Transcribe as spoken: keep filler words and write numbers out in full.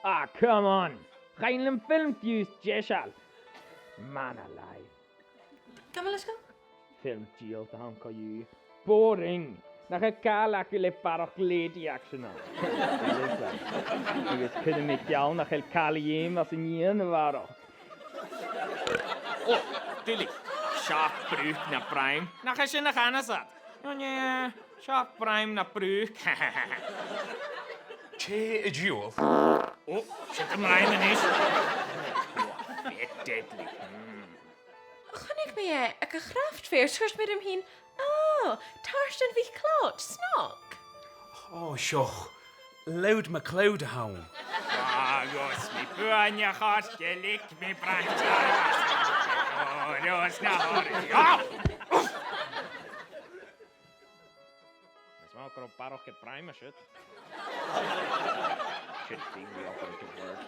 Ah, come on! Chan eil am film fiù 's deiseil. Man alive. Càit a bheil e seo? Film dìreach a th' ann co-dhiù. Boring! Nach eil càil aca le barrachd lady action ann? Agus cuiridh mi ceann nach eil càil a dh'fheum às an nighean a bharrachd. Ò, duilich. Seach brùch na bràim. Nach e sin a chanas iad? No, nì, seach bràim na brùch. Tè a' diabhail. Ò, sin am bràim a-nis. Bit deadly. Mm. Chunnaic mi e aig a' chraft fair, 's thuirt mi rium fhìn, "Ò, tartan bhiodh clòt, snog." Ò, seo, Loud MacLeod a th' ann. Agus mi buan a chos de lic mi braint. Ò, Ros na hori. Ò! Is math gun robh barrachd air bràim an siud. Should be real to work.